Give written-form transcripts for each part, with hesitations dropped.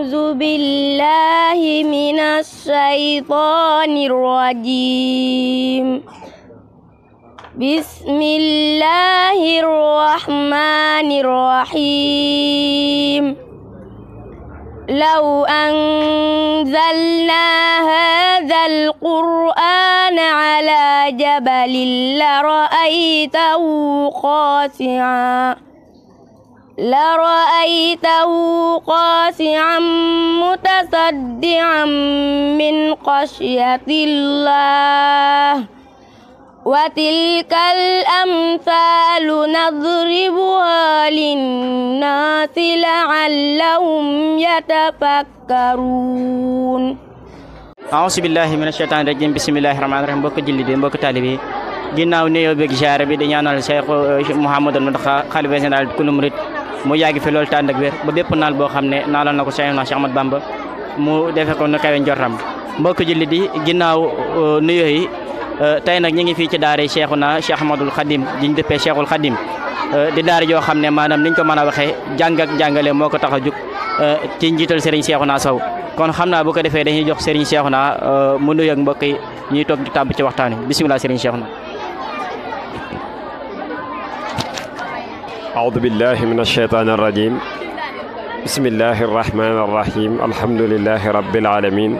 أعوذ بالله من الشيطان الرجيم بسم الله الرحمن الرحيم لو أنزلنا هذا القرآن على جبل لرأيته خاشعا متصدعا من خشية الله وتلك الأمثال نضربها للناس لعلهم يتفكرون أعوذ بالله من الشيطان الرجيم بسم الله الرحمن الرحيم mbokk julli di mbokk taalibe ginnaaw nuyoo beeg ziyaara bi di ñaanal Cheikh Mouhamadou Mountakha xalifa général kulu murid mu yàgg fi loolu tànd ak wér ba bépp naal boo xam ne naaloon na ko Cheikh Ahmadou Bamba mu defe ko nu kawe njortam mbokk julli di ginnaaw nuyoo yi tey nag ñu ngi fii ci daara Cheikhuna Cheikh Ahmadoul Khadim diñ dëppee Cheikhul Khadim di daara joo xam ne maanaam niñ ko mën a waxee jàng ak jàngale moo ko tax a jug ci njiital Serigne Cheikhouna Sow kon xam naa bu ko defee dañuy jox Serigne Cheikhouna mu nuyu ak mbokk yi ñuy toog di tàbb ci waxtaan wi bisimilah Serigne Cheikhouna. أعوذ بالله من الشيطان الرجيم بسم الله الرحمن الرحيم الحمد لله رب العالمين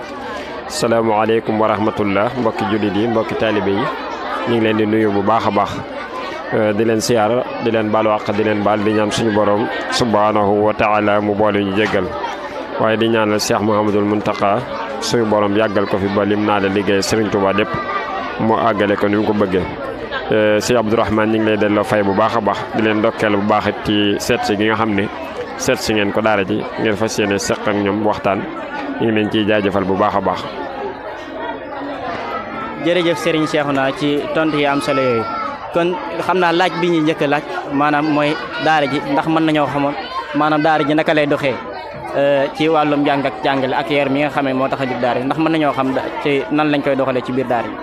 السلام عليكم ورحمة الله mbokki jullit yi mbokki taalibe yi ñu ngi leen di nuyu bu baax a baax di leen siyaar di leen baalu àq di leen baal di ñaan suñu borom subhanahu wa taala mu boole ñu jéggal waaye di ñaanal Cheikh Mouhamadoul Mountakha suñu borom yàggal ko fi ba lim naa la liggéey Serigne Touba lépp mu àggale ko ni mu ko bëggee Sëñ Abdourahmane ñu ngi lay delloo fay bu baax a baax di leen ndokkeel bu baax it ci seet si gi nga xam ne seet si ngeen ko daara ji ngeen fas yéene seq ak ñoom waxtaan ñu ngi leen ciy jaajëfal bu baax a baax. jërëjëf Serigne Cheikhouna ci tontu yi am solo yooyu kon xam naa laaj bi ñuy njëkk a laaj maanaam mooy daara ji ndax mën nañoo xamoon maanaam daara ji naka lay doxee ci wàllum jàng ak jàngale ak yar mi nga xamee moo tax a jug daara ji ndax mën nañoo xam ci nan lañ koy doxalee ci biir daara ji.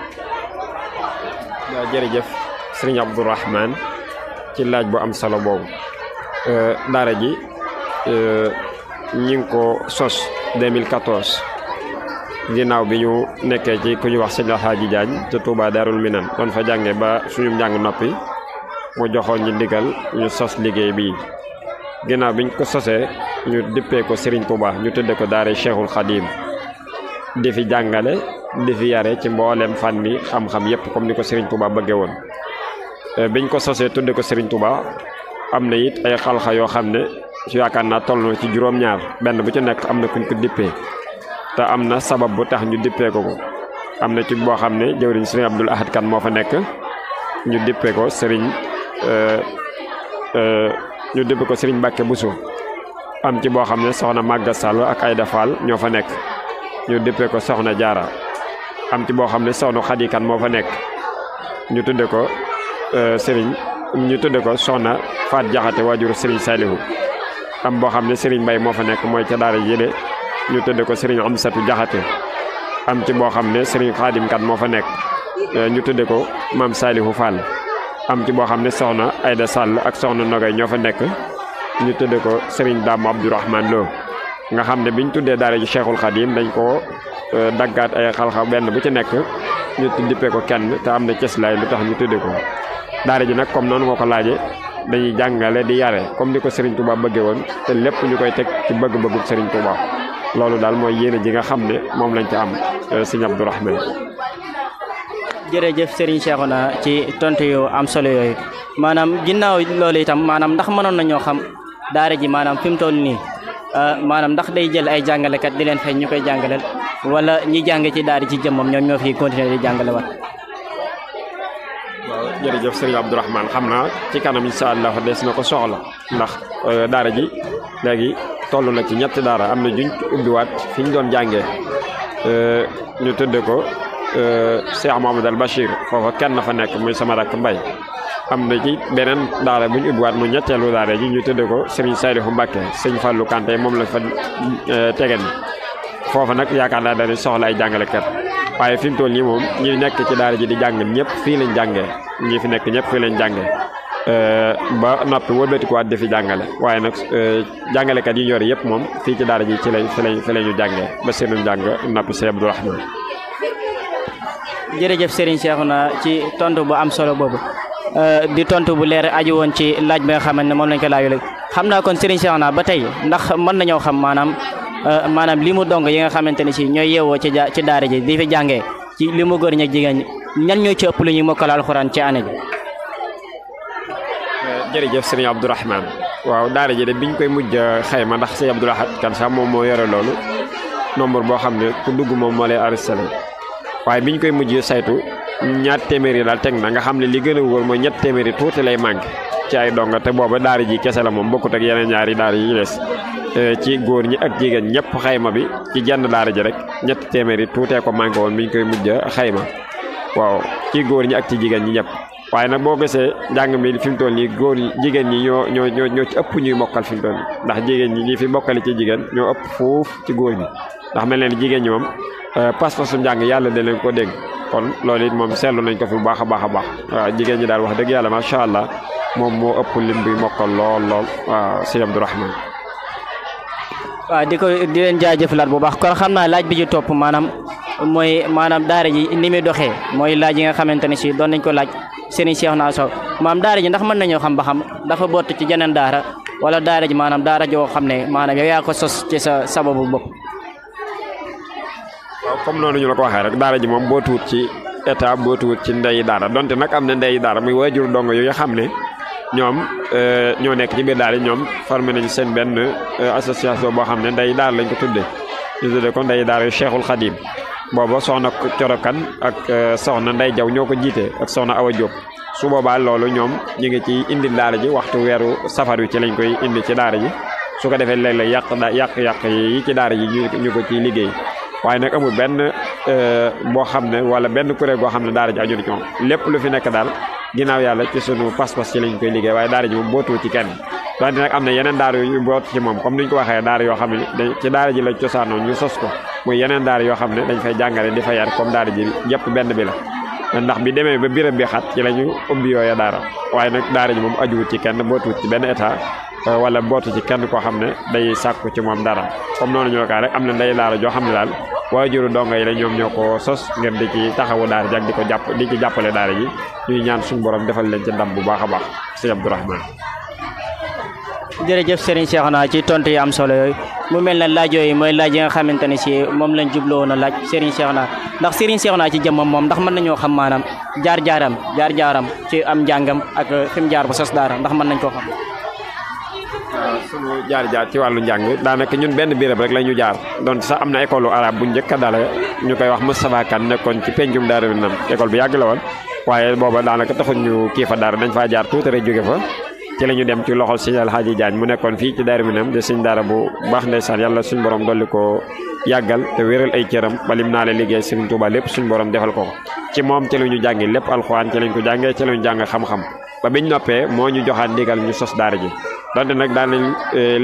waaw jërëjëf Serigne Abdourahmane ci laaj bu am solo boobu daara ji ñi ngi ko sos 2014 ginnaaw bi ñu nekkee ci ku ñu wax sëñ Alhaaji Jaañ ca Touba Darul Minan doon fa jànge ba suñu njàng noppi mu joxoon ñu ndigal ñu sos liggéey bii ginnaaw biñ ko sosee ñu dippee ko Serigne Touba ñu tudde ko daara Cheikhul Khadim di fi jàngale di fi yare ci mboolem fànni xam-xam yépp comme ni ko Serigne Touba bëggee woon biñ ko sosee tudde ko Serigne Touba am na it ay xalxa yoo xam ne su yaakaar naa toll na ci juróom-ñaar benn bu ci nekk am na kuñ ko dippee te am na sabab bu tax ñu dippee ko am na ci boo xam ne jëwriñ Serigne Abdoul Ahad Kan moo fa nekk ñu dippee ko Serigne Mbacke Bousso am ci boo xam ne soxna Maga Sall ak Aïda Fall ñoo fa nekk ñu dippee ko soxna Jaara am ci boo xam ne soxna Xadi Kan moo fa nekk ñu tudde ko soxna Faat Jaxate waajuru Serigne Salihu am boo xam ne Serigne Mbay moo fa nekk mooy ca daara jële ñu tudde ko Serigne Amsatu Jaxate am ci boo xam ne Serigne Xaadim Kan moo fa nekk ñu tudde ko Maam Salihu Fall am ci boo xam ne soxna Aïda Sall ak soxna Nogay ñoo fa nekk ñu tudde ko Serigne Dame Abdourahmane Lo nga xam ne biñ tuddee daara ji Cheikhul Khadim dañ ko daggaat ay xalxa benn bu ci nekk ñu dippee ko kenn te am na cëslaay lu tax ñu tudde ko daara ji nag comme noonu nga ko laaje dañuy jàngale di yare comme ni ko Serigne Touba bëggee woon te lépp ñu koy teg ci bëgg-bëggu Serigne Touba loolu daal mooy yéene ji nga xam ne moom lañ ci am Sëñ Abdourahmane. jërëjëf Serigne Cheikhouna ci tontu yu am solo yooyu maanaam ginnaaw loolu itam maanaam ndax mënoon nañoo xam daara ji maanaam fi mu toll nii maanaam ndax day jël ay jàngalekat di leen fay ñu koy jàngaleel wala ñi jàng ci daara ci jëmmam ñoom ñoo fi continuer di jàngale wat. waaw jërëjëf Serigne Abdourahmane xam naa ci kanam incha allah des na ko soxla ndax daara ji léegi toll na ci ñetti daara am na juñ ubbiwaat fi ñu doon jàngee ñu tudde ko Cheikh Mouhamadou Al Bachir foofa kenn fa nekk muy sama rakk Mbay am na ci beneen daara bu ñu ubbiwaat mu ñetteelu daara ji ñu tudde ko Serigne Saliou Mbacke sëñ Fallou Kanté moom la fa tegen foofa nag yaakaar naa dañuy soxla ay jàngalekat waaye fi mu toll nii moom ñi nekk ci daara ji di jàng ñëpp fii lañ jàngee ñi fi nekk ñëpp fii lañ jàngee ba noppi wëlbatikuwaat di fi jàngale waaye nag jàngalekat yi ñor yëpp moom fii ci daara ji fi lañu jàngee ba seenum jàng noppi Sëñ Abdou Rahman. jërëjëf Serigne Cheikhouna ci tontu bu am solo boobu di tontu bu leer aju woon ci laaj bi nga xamante ne moom lañ ko laaju léegi xam naa kon Serigne Cheikhouna ba tey ndax mën nañoo xam maanaam li mu dong yi nga xamante ne si ñooy yeewoo ci daara ji di fi jàngee ci li mu góor ñi ak jigéen ñi ñan ñoo ci ëpp lu ñuy mokkal alxuraan ci année bi. jërëjëf Serigne Abdou Rahman waaw daara ji de biñ koy mujj xayma ndax Sëñ Abdou Lahad Kane sax moom moo yore loolu nombre boo xam ne ku dugg moom moo lay arrêté waaye biñ koy mujj saytu ñaar téeméeri daal teg na nga xam ne li gën a wóor mooy ñett téeméeri tuuti lay manqué ci ay donga te booba daara ji kese la moom bokkut ak yeneen ñaari daara yi des ci góor ñi ak jigéen ñëpp xayma bi ci jenn daara ji rek ñett téeméeri tuutee ko manqué woon biñ koy mujj xayma waaw ci góor ñi ak ci jigéen ñi ñëpp. waaye nag boo gisee njàng mi fi mu toll nii góor jigéen ñi ñoo ci ëpp ñuy mokkal fi mu toll nii ndax jigéen ñi ñi fi mokkali ci jigéen ñoo ëpp foofu ci góor ñi ndax mel ne jigéen ñi moom pas-pasu njàng yàlla da leen ko dégg kon loolu it moom seetlu nañ ko fi bu baax a baax a baax waaw jigéen ñi daal wax dëgg yàlla macha allah moom moo ëpp lim bi mokkal lool waaw Sëñ Abdou Rahman. waaw di leen jaajëfalaat bu baax kon xam naa laaj bi ci topp maanaam daara ji ni muy doxee mooy laaj yi nga xamante ne si doon nañ ko laaj Serigne Cheikhouna Sow maanaam daara ji ndax mën nañoo xam ba xam dafa bott ci jeneen daara wala daara ji maanaam daara joo xam ne maanaam yow yaa ko sos ci sa sababu bopp. waaw comme noonu ñu la ko waxee rek daara ji moom boo tuut ci état boo tuut ci ndeyi daara donte nag am na ndeyi daara muy waajur dongo yooyu xam ne ñoom ñoo nekk ci biir daara ñoom formé nañ seen benn association boo xam ne ndeyi daara lañ ko tuddee ñu tuddee ko ndeyi daara yu Cheikhul Khadim booba soxna Coro Kan ak soxna Ndey Jaw ñoo ko jiite ak soxna Awa Diop su boobaa loolu ñoom ñu ngi ci indi daara ji waxtu weeru safar wi ci lañ koy indi ci daara ji su ko defee léeg-léeg yàq yi ci daara ji ñu ko ciy liggéey waaye nag amul benn boo xam ne wala benn kuréel goo xam ne daara ji aju na ci moom lépp lu fi nekk daal ginnaaw yàlla ci sunu pas-pas ci lañ koy liggéey waaye daara ji moom bootu ci kenn donte nag am na yeneen daara yu boot ci moom comme niñ ko waxee daara yoo xam ne ci daara ji lañ cosaanoon ñu sos ko muy yeneen daara yoo xam ne dañ fay jàngale di fa yar comme daara ji yëpp benn bi la ndax bi demee ba biram bi xat ci la ñu ubbi yooya daara waaye nag daara ji moom ajuwut ci kenn bootuwut ci benn état wala bootu ci kenn koo xam ne day sàkku ci moom dara comme noonu ñu la rek am na ndey daara joo xam ne daal waajuru donga yi la ñoom ñoo ko sos ngir di ci taxawu daara ji ak di ci jàppale daara ji ñuy ñaan suñu borom defal leen ci ndam bu baax a baax Sëñ Abdou Rahman. jërëjëf Serigne Cheikhouna ci tontu yi am solo yooyu mu mel ne laaj yooyu mooy laaj yi nga xamante ne si moom lañ jubloo woon a laaj Serigne Cheikhouna ndax Serigne Cheikhouna ci jëmmam moom ndax mën nañoo xam maanaam jaar-jaaram ci am njàngam ak fi mu jaar ba sos daara ndax mën nañ koo xam. waaw sunu jaar ci wàllu njàng daanaka ñun benn béréb rek la ñu jaar donc sax am na école arabe bu njëkk a dale ñu koy wax Moustapha Kane nekkoon ci pencum Daaru Minam école bi yàgg la woon waaye booba daanaka taxuñ ñu kii fa daara dañ faa jaar tuuti rek jóge fa ci la ñu dem ci loxol Sëñ Alxaaji Jaañ mu nekkoon fii ci Daaru Minam de sëñ daara bu baax ndeysaan yàlla suñ borom dolli ko yàggal te wéral ay cëram balim naa la liggéey Sëriñ Tuubaa lépp suñ borom defal ko ci moom ci la ñu jàngi lépp alxuraan ci lañ ko jàngee ci la ñu jàng xam-xam ba biñ noppee moo ñu joxaat ndigal ñu sos daara ji donte nag daan nañ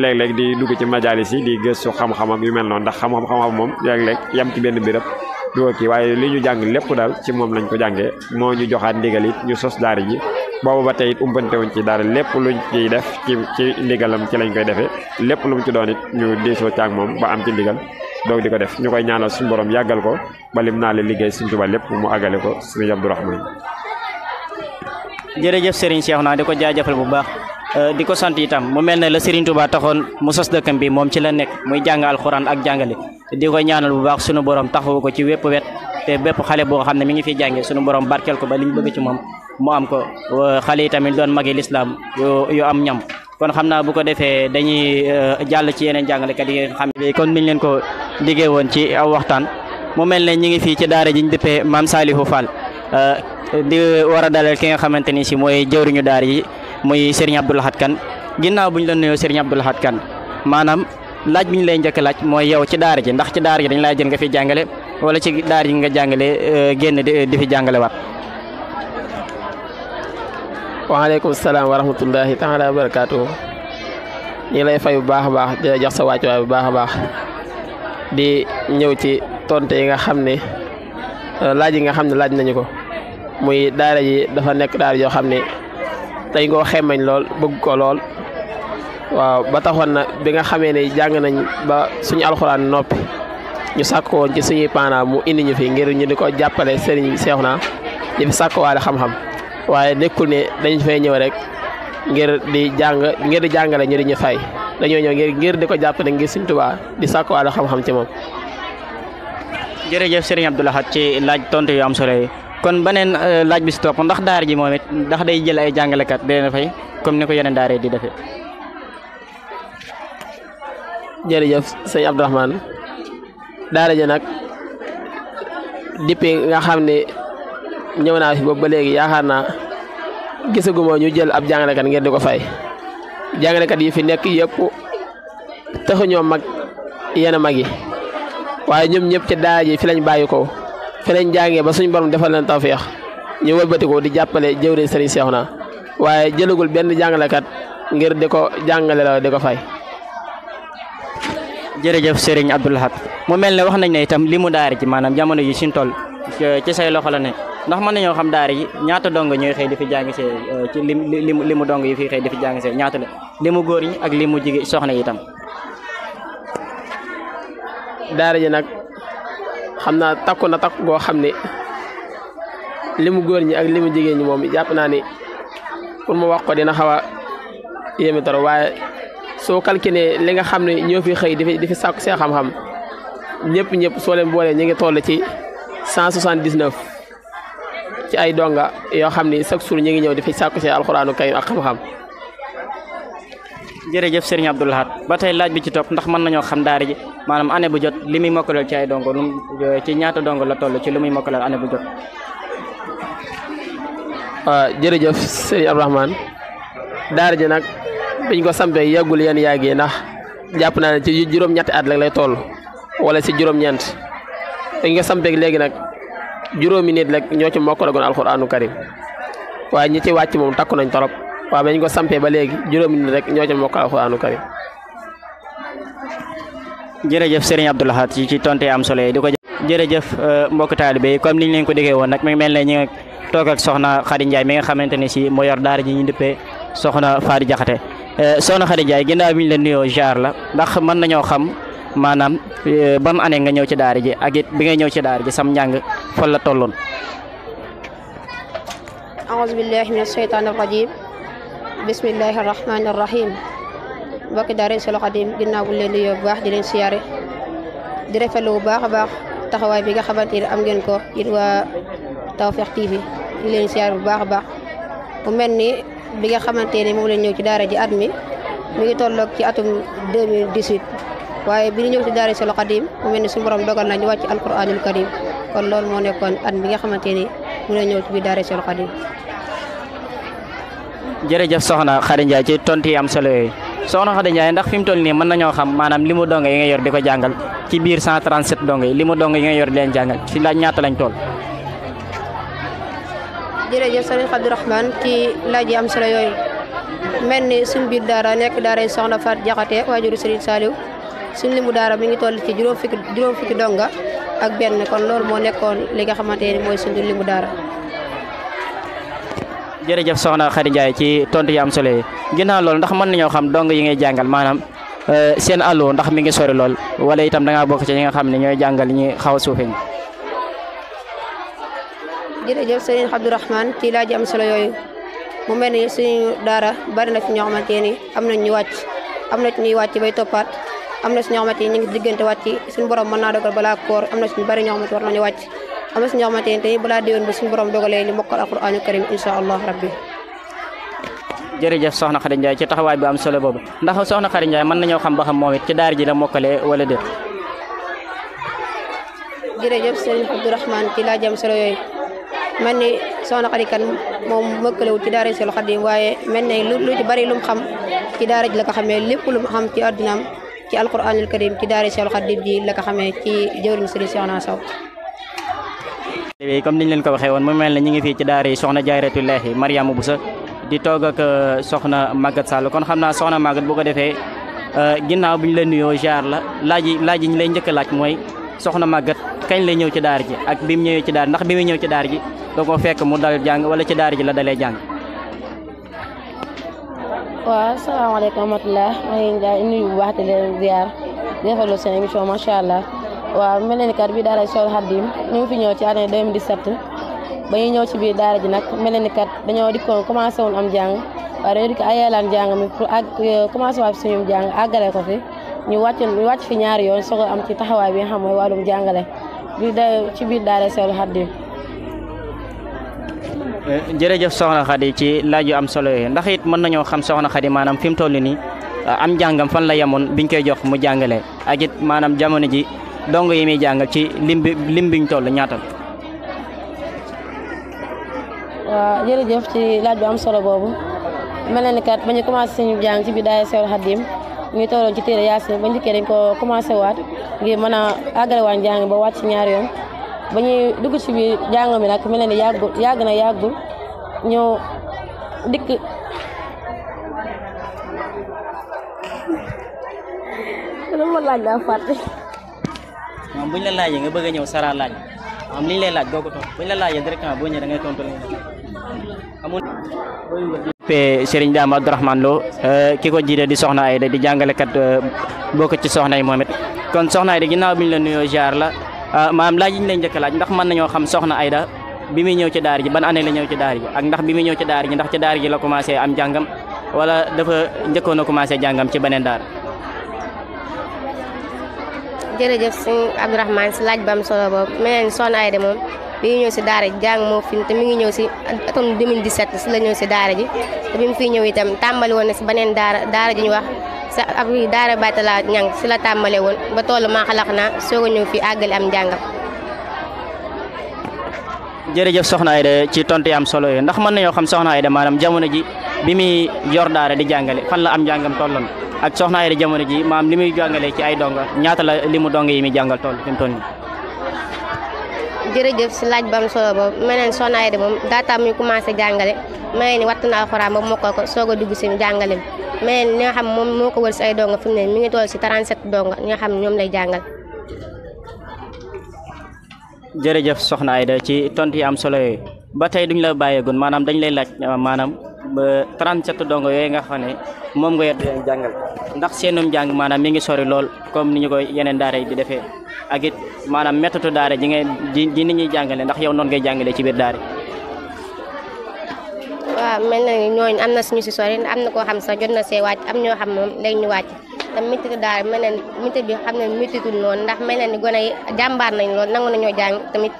léeg-léeg di dugg ci majalis yi di gëstu xam-xamam yu mel noonu ndax xam-xam moom léeg-léeg yem ci benn béréb du kii waaye li ñu jàng lépp daal ci moom lañ ko jàngee moo ñu joxaat ndigal it ñu sos daara ji boobu ba tey it umpante wuñ ci daara lépp luñ ciy def ci ndigalam ci lañ koy defee lépp lu mu ci doon it ñu diisoo caag moom ba am ci ndigal doog di ko def ñu koy ñaanal suñu borom yàggal ko balim naa la liggéey Sëriñ Tuubaa lépp mu àggale ko Sëriñ Abdou Rahman. jërëjëf Serigne Cheikhouna di ko jaajëfal bu baax di ko sant itam mu mel ne la Serigne Touba taxoon mu sos dëkkam bi moom ci la nekk muy jàng alxuraan ak jàngale di ko ñaanal bu baax sunu borom taxawu ko ci wépp wet te bépp xale boo xam ne mi ngi fi jàngee sunu borom barkeel ko ba li ñu bëgg ci moom mu am ko xale yi tamit doon magi lislaam yu am ñam kon xam naa bu ko defee dañuy jàll ci yeneen jàngalekat yi nga xam ne kon niñ leen ko diggee woon ci aw waxtaan mu mel ne ñi ngi fii ci daara ji ñu dëppee Maam Salihu Fall di war a dalal ki nga xamante ni si mooy jëwriñu daara yi muy Serigne Abdou Lahad Kane ginnaaw bu ñu la nuyoo Serigne Abdou Lahad Kane maanaam laaj bi ñu lay njëkk laaj mooy yow ci daara ji ndax ci daara ji dañ laa jël nga fi jàngale wala ci daara ji nga jàngale génn di fi jàngale waat. waaleykum salaam wa rahmatullahi taala wa barakaatu. ñi lay fay bu baax a baax di la jox sa wàccuwaay bu baax a baax di ñëw ci tonte yi nga xam ne laaj yi nga xam ne laaj nañu ko muy daara ji dafa nekk daara joo xam ne dañ koo xemmañ lool bëgg ko lool waaw ba taxoon na bi nga xamee ne jàng nañ ba suñu alxuraan noppi ñu sàkk woon ci suñuy paana mu indi ñu fi ngir ñu di ko jàppale Serigne Cheikhouna di fi sàkkwaale xam-xam waaye nekkul ne dañ fay ñëw rek ngir di jàngale ñu di ñu fay dañoo ñëw ngir di ko jàppale ngir Serigne Touba di sàkkwaale xam-xam ci moom. jërëjëf Serigne Abdou Lahad ci laaj tontu yu am solo yi kon beneen laaj bi si topp ndax daara ji moom it ndax day jël ay jàngalekat di leen fay comme ni ko yeneen daara di defee. jërëjëf sëñ Abdourahmane daara ji nag depuis nga xam ne ñëw naa fi boobu ba léegi yaakaar naa gisaguma ñu jël ab jàngalekat ngir di ko fay jàngalekat yi fi nekk yëpp taxuñoo mag yenn mag yi waaye ñoom ñëpp ci daara ji fi lañ bàyyi ko fi lañ jàngee ba suñ borom defal leen tawfeex ñu wëlbati ko di jàppale jëwriñ Serigne Cheikhouna waaye jëlagul benn jàngalekat ngir di ko jàngale la di ko fay. jërëjëf Serigne Abdou Lahad mu mel ne wax nañ ne itam limu daara ji maanaam jamono yi suñ toll ci say loxo la ne ndax mën nañoo xam daara ji ñaata dong ñooy xëy di fi jàng see ci limu dong yi fi xëy di fi jàng see ñaata la limu góor ñi ak limu jigéen soxna yi itam. daara ji nag xam naa takku na takku goo xam ne limu góor ñi ak limu jigéen ñi moom jàpp naa ni pour mu wax ko dina xaw a yéeme trop waaye soo calculé li nga xam ne ñoo fi xëy di fi sàkku see xam-xam ñëpp soo leen boolee ñu ngi toll ci 179 ci ay donga yoo xam ni chaque jour ñu ngi ñëw di fi sàkku see alxuraanu karim ak xam-xam. jërëjëf Serigne Abdou Lahad ba tey laaj bi ci topp ndax mën nañoo xam daara ji maanaam année bu jot li muy mokkalal ci ay dongo ci ñaata dongo la toll ci lu muy mokkalal année bu jot. waaw jërëjëf Serigne Abdourahmane daara ji nag biñ ko sampee yàggul yenn yàggee ndax jàpp naa ne ci juróom-ñetti at rek lay toll wala si juróom-ñeent biñ ko sampee léegi nag juróomi nit rek ñoo ci mokkalagoon alxuraanu karim waaye ñi ci wàcc moom takku nañ torop waaw bañ ko sampee ba léegi juróomi nit rek ñoo ci mokkal alxuraanu karim. jërëjëf Serigne Abdou Lahad ci tonte am solo yi di ko jërëjëf mbokk taalibe yi comme niñ leen ko déggee woon nag mi ngi mel ne ñu ngi toog ak soxna Khady Ndiaye mi nga xamante ne si moo yor daara ji ñu dëppee soxna Fadi Jaxate soxna Khady Ndiaye ginnaaw bi ñu la nuyoo jaar la ndax mën nañoo xam maanaam ban année nga ñëw ci daara ji ak it bi ngay ñëw ci daara ji sam njàng fan la tolloon. a'uuzu billahi mina shaytaani rajiim bismillahi rahmaani rahim mbokki daara Seexul Xadiim ginnaaw bu leen nuyoo bu baax di leen siyaare di rafetlu bu baax a baax taxawaay bi nga xamante ne am ngeen ko it waa Tawfekh TV di leen siyaare bu baax a baax mu mel ni bi nga xamante ne moom leen ñëw ci daara ji at mi ngi tolloog ci atum 2018 waaye bi ñu ñëw ci daara Seexul Xadiim mu mel ni suñu borom dogal na ñu wàcc alquraanul karim kon loolu moo nekkoon at bi nga xamante ni mu leen ñëw ci biir daara Seexul Xadiim. jërëjëf soxna Khady Ndiaye ci tontu yi am solo yooyu soxna Khady Ndiaye ndax fi mu toll nii mën nañoo xam maanaam limu dongo yi nga yor di ko jàngal ci biir 137 dongo yi limu dongo yi nga yor di leen jàngal ci laaj ñaata lañ toll. jërëjëf sëriñ Abdourahmane ci laaj yi am solo yooyu mel ni suñ biir daara nekk daara soxna Fat Jaxate waajuru Serigne Saliou suñ limu daara mi ngi toll ci juróom fukki donga ak benn kon loolu moo nekkoon li nga xamante ni mooy suñu limu daara. jërëjëf soxna Khady Ndiaye ci tontu yi am solo yi ginnaaw loolu ndax mën nañoo xam dong yi ngay jàngal maanaam seen allo ndax mi ngi sori lool wala itam da ngaa bokk ci ñi nga xam ne ñooy jàngal ñi xaw a suufee ñi. jërëjëf sëriñ Abdourahmane ci laaj am solo yooyu mu mel ni suñu daara bari na fi ñoo xamante ni am nañ ñu wàcc am na ci ñuy wàcc bay toppaat am na si ñoo xamante ni ñu ngi diggante wàcc suñu borom mën naa dogal balaa koor am na si ñu bari ñoo xamante war nañu wàcc. am na si ñoo xamante ne tey balaa déwén ba suñu borom dogalee li mokkal alquraanu karim incha allah rabbi. jërëjëf soxna Khady Ndiaye ci taxawaay bi am solo boobu ndax soxna Khady Ndiaye mën nañoo xam ba xam moom it ci daara ji la mokkalee wala déet. jërëjëf sëriñ Abdourahmane ci laaj am solo yooyu mel ni soxna Khady kan moom mëkkalewul ci daara Seexul Xadiim waaye mel ni lu ci bari lu mu xam ci daara ji la ko xamee lépp lu mu xam ci àddinaam ci alquraanul karim ci daara Seexul Xadiim ji la ko xamee ci jëwriñ sëriñ Cheikhouna Sow. comme niñ leen ko waxee woon mu mel ne ñu ngi fii ci daara yi soxna Jaaratullaahi Mariama Boussa di toog ak soxna Maguette Sall kon xam naa soxna Maguette bu ko defee ginnaaw bi ñu la nuyoo jaar la laaj yi ñu lay njëkk a laaj mooy soxna Maguette kañ lay ñëw ci daara ji ak bi mu ñëwee ci daara ndax bi muy ñëw ci daara ji da ko fekk mu dal jàng wala ci daara ji la dalee jàng. waaw salaamaaleykum wa rahmatulah maa ngi leen di nuyu bu baax di leen ziar di rafetlu seen émission macha allah waaw mel na ni kat bi daara Cheikhul Khadim ñu ngi fi ñëw ci année 2017 ba ñuy ñëw ci biir daara ji nag mel na ni kat dañoo dikkoon commencé woon am jàng waaye dañoo dikk ayalaan jàng mi pour commencé waat suñu jàng àggale ko fi ñu wàcc fi ñaari yoon soog a am ci taxawaay bi nga xam mooy wàllum jàngale ci biir daara Cheikhul Khadim. jërëjëf soxna Khady ci laaj yu am solo yooyu ndax it mën nañoo xam soxna Khady maanaam fi mu toll nii am jàngam fan la yemoon biñ koy jox mu jàngale ak it maanaam jamono ji dong yi muy jàngal ci lim biñ toll ñaata. waaw jërëjëf ci laaj bu am solo boobu mel na ni kat ba ñu commencé suñu jàng ci biir daara Cheikhul Khadim ñu ngi tolloon ci téere Yaasin ba njëkkee dañ ko commencé waat ngir mën a àggale waan jàng ba wàcc ñaari yoon. ba ñuy dugg ci biir jàng mi nag mel na ni yàggul ñëw dikk ma laaj daa fàtte moom buñ la laajee nga bëgg a ñëw sara laaj moom liñ lay laaj doo ko tontu buñ la laajee directement boo ñëwee da ngay tontu amul Serigne Dame Abdourahmane Lo ki ko jiite di soxna Ayda di jàngalekat bokk ci soxna yi moom it kon soxna Ayda ginnaaw biñ la nuyoo jaar la maanaam laaj yi ñu lay njëkk laaj ndax mën nañoo xam soxna Ayda bi muy ñëw ci daara ji ban année la ñëw ci daara ji ak ndax bi muy ñëw ci daara ji ndax ci daara ji la commencé am jàngam wala dafa njëkkoon a commencé jàngam ci beneen daara. jërëjëf sëñ Abdourahmane si laaj ba am solo boobu mel ni soxna Ayda moom bi ñu ñëw si daara ji jàng moo fi te mi ngi ñëw si atum 2017 si la ñëw si daara ji te bi mu fiy ñëw itam tàmbali woon na si beneen daara ji ñu wax sa ab daara Baytala ñang si la tàmbale woon ba tollu maa xalax naa soog a ñëw fii àggali am njàngam. jërëjëf soxna Ayda ci tontu yi am solo yooyu ndax mën nañoo xam soxna Ayda maanaam jamono ji bi muy yor daara di jàngale fan la am njàngam tolloon ak soxna Ayda jamono ji maanaam li muy jàngale ci ay donga ñaata la li mu donga yi muy jàngal toll fi mu toll nii. jërëjëf si laaj ba am solo boobu mel na soxna Ayda moom daataa muy commencé jàngale mel ni wattu na alxuraan ba mokkal ko soog a dugg si jàngale bi mel ni nga xam moom moo ko wër si ay donga fi mu ne mi ngi toll si 37 donga ñi nga xam ñoom lay jàngal. jërëjëf soxna Ayda ci tontu yi am solo yooyu ba tey duñ la bàyyeegun maanaam dañ lay laaj maanaam ba 37 dongo yooyu nga xam ne moom nga yor di leen jàngal ndax seenum jàng maanaam mi ngi sori lool comme ni ñu ko yeneen daara yi di defee ak it maanaam méthode daara ji ngeen ji nit ñuy jàngale ndax yow noonu ngay jàngalee ci biir daara. waaw mel na ni ñooñu am na suñu si sori am na koo xam sax jot na see wàcc am ñoo xam moom léegi ñu wàcc. te métitu daara mel na ni métitu bi xam ne métitul noonu ndax mel na ni gone yi jàmbaar nañ lool nangu nañoo jàng tamit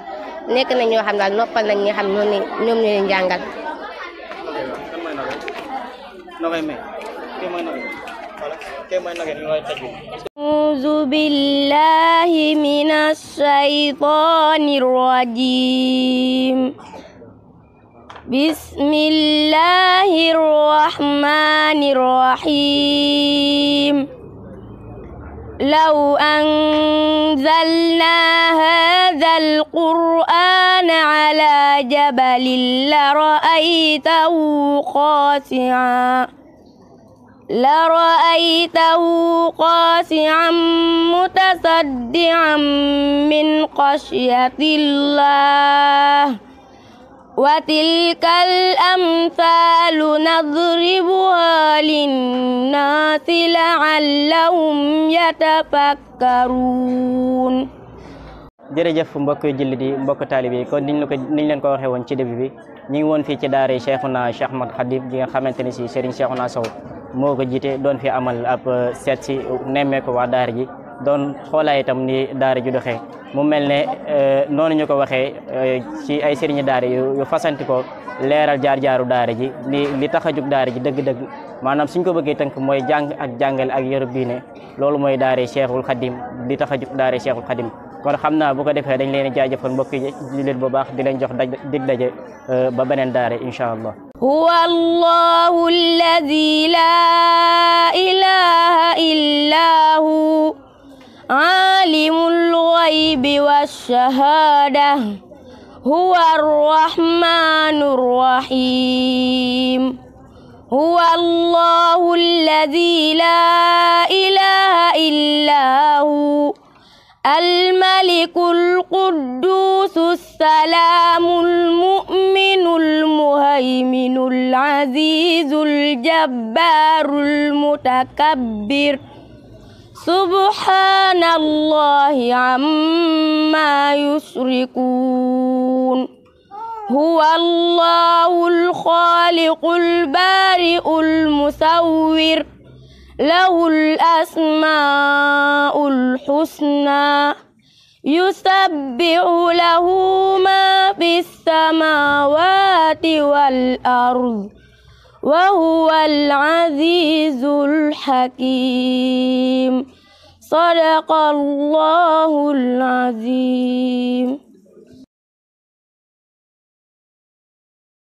nekk nañ ñoo xam daal noppal nañ ñi xam ñoom ñoo leen jàngal. أعوذ بالله من الشيطان الرجيم بسم الله الرحمن الرحيم لو أنزلنا هذا القرآن على جبل لرأيته خاشعا متصدعا من خشية الله وتلك الأمثال نضربها للناس لعلهم يتفكرون. jërëjëf mbokk jullit yi mbokk taalibe yi kon niñ leen ko waxee woon ci début bi ñu ngi woon fii ci daara Cheikhouna Cheikh Ahmad Khadim gi nga xamante ne si Serigne Cheikhouna Sow moo ko jiite doon fi amal ab seet si nemmeeku waa daara ji doon xoolaay itam ni daara ji doxee mu mel ne noonu ñu ko waxee ci ay sëriñi daara yu fasanti ko leeral jaar-jaaru daara ji li tax a jug daara ji dëgg-dëgg maanaam suñ ko bëggee tënk mooy jàng ak jàngale ak yarub diine loolu mooy daara Cheikhul Khadim li tax a jug daara Cheikhul Khadim kon xam naa bu ko defee dañ leen jaajëfal mbokk yi jullit bu baax di leen jox dig daje ba beneen daara incha allah. huwa allahu alladi laa ilaha illa hu alimul ghaybi wash-shahada huwa ar-rahmanur rahim huwa allahu alladi laa ilaha illa hu الملك القدوس السلام المؤمن المهيمن العزيز الجبار المتكبر سبحان الله عما يشركون هو الله الخالق البارئ المصور له الأسماء الحسنى يسبح له ما في السماوات والأرض وهو العزيز الحكيم صدق الله العظيم